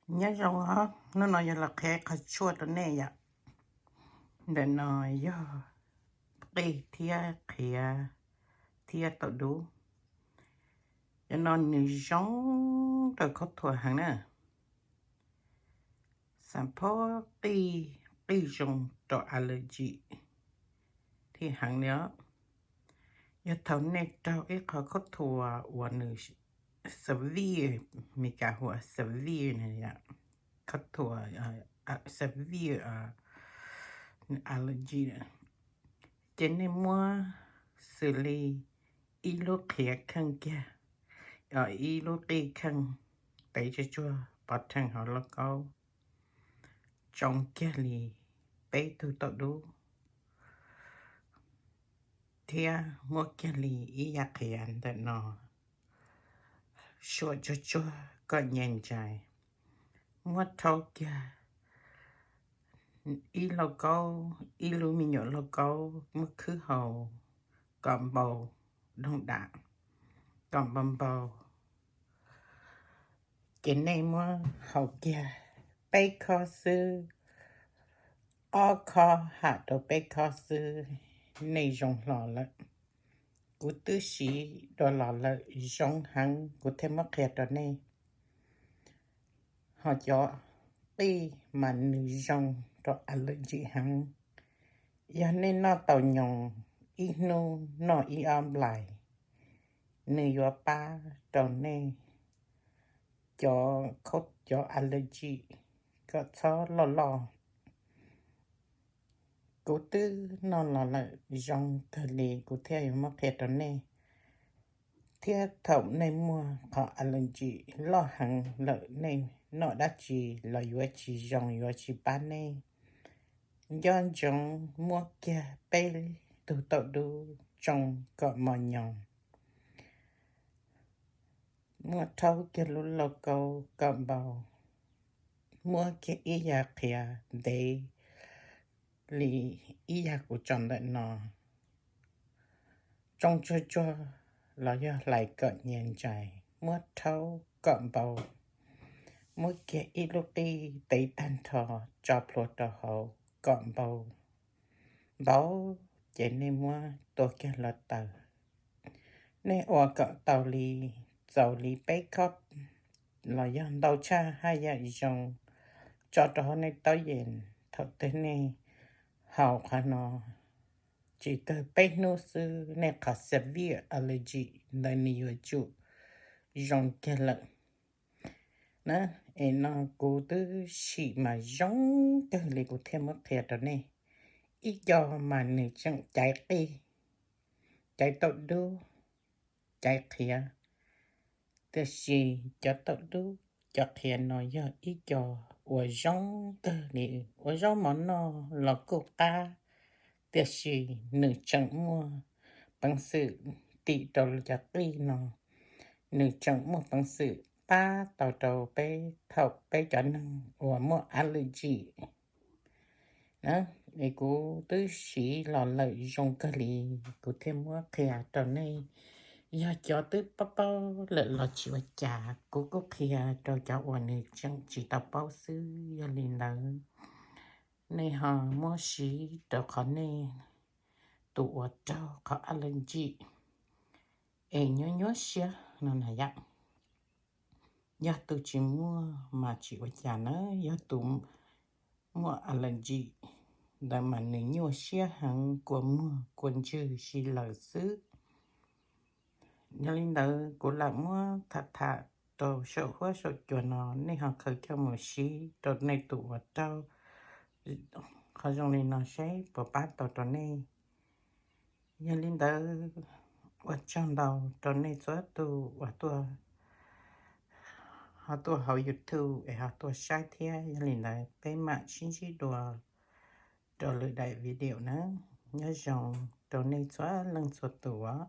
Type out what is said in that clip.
Nyob zoo os, hnub no yog los qhia qhov tshuaj rau nej yom. Ntawm no yog qij thiab qhiav thiab taum dub. Cov no nws zoo rau khaub thuas heev na. Xam phab qij, qij zoo rau allergy thiab heev li os. Yog thaum nej raug ib qho khaub thuas uas nws severe, Meskas hu ua severe na, khaub thuas severe allergy, ces nej muab xws li ib lub qhiav kheej kiag, ib lub qij kheej, tev tsuag tsuag pov rheej hauv lauj kaub, tsoo kiag li peb tug taum dub, thiab muab kiag li ib yav qhiav ntawm no, suam tsuag tsuag kom nyias ntsais, muab rhaub kiag ib lauj kaub, ib lub me nyuam lauj kaub, muab khwb hau kom npau doog dam, kom npau npau. Ces nej muab haus kiag peb khob xwb, ob khob ham rau peb khob xwb, nej zoo hlo lawm. Kuv twb siv dua los lawm, zoo heev, kuv thiaj muab qhia rau nej. Ho cov qij mas nws zoo rau allergy heev. Yog nej noj tau nyoos ib hnub noj ib ob nplais, nws yuav pab rau nej cov, cov allergy kom txhob loj loj. Kuv twb noj los lawm, zoo kawg li, kuv thiaj yuav muab qhia rau nej. Thiab thaum nej muaj qhov allergy loj heev lawm, nej noj dab tsi los yuav tsis zoo, yuav tsis pab nej. Nco ntsoov muab kiag peb tug taum dub tsoo kom mos nyoos, muab rhaub kiag lub lauj kaub kom npau, muab kiag ib yav qhiav ntev li ib yav kuv tso ntawm no, tsoo tsuag tsuag los yog hlais kom nyias ntsais, muab rhaub kom npau, muab kiag ib lub qij tev tag nrho tso plhuav rau hauv kom npau. Npau ces nej muab tua kiag hluav taws. Nej ua kom tau li, txaus li peb khob los yog ntau tshaj haj yam zoo, tso rau hauv nej taub yees. Thaum twg nej haus qhov no tsis kawg peb hnub xwb, nej qhov severe allergy ntawd nws yuav tsum zoo kiag lawm na. Es no kuv twb sim mas zoo kawg li kuv thiaj muab qhia rau nej. Ib co mas nws tseem caiv qij, caiv taum dub, caiv qhiav, tiam sis cov taum dub, cov qhiav no yog ib co uas zoo kawg li, ua zaub mov noj los kuj qab, tiam sis nws tseem muaj peev xwm tim rau cov qij no, nws tseem muaj peev xwm pab tau rau peb thaum peb cov neeg uas muaj allergy na. Es kuv twb siv los lawm zoo kawg li, kuv thiaj muab qhia rau nej. Yog cov twb paub paub lawm los tsis ua cas, kuv kuj qhia rau cov uas nws tseem tsis tau paub xwb. Yog li ntawd, nej ho muab siv rau qhov nej tus uas raug qhov allergy es nyuaj nyuaj siab no na yom. Yog tus tsis muaj mas tsis ua cas na, yog tus muaj allergy ntawd mas nws nyuaj siab heev, kua muag kua ntswg si lawm xwb. Yog li ntawd kuv lam muab tham tham rau saum huab saum cua no, nej ho khaws coj mus siv rau nej tus uas raug qhov zoo li no seb puas pab tau rau nej. Yog li ntawd, ua tsaug ntau rau nej txhua tus uas tuaj, ho tuaj hauv YouTube es ho tuaj saib thiab. Yog li ntawd peb mam sib ntsib dua rau lwm daim video na. Nyob zoo rau nej txhua leej txhua tus os.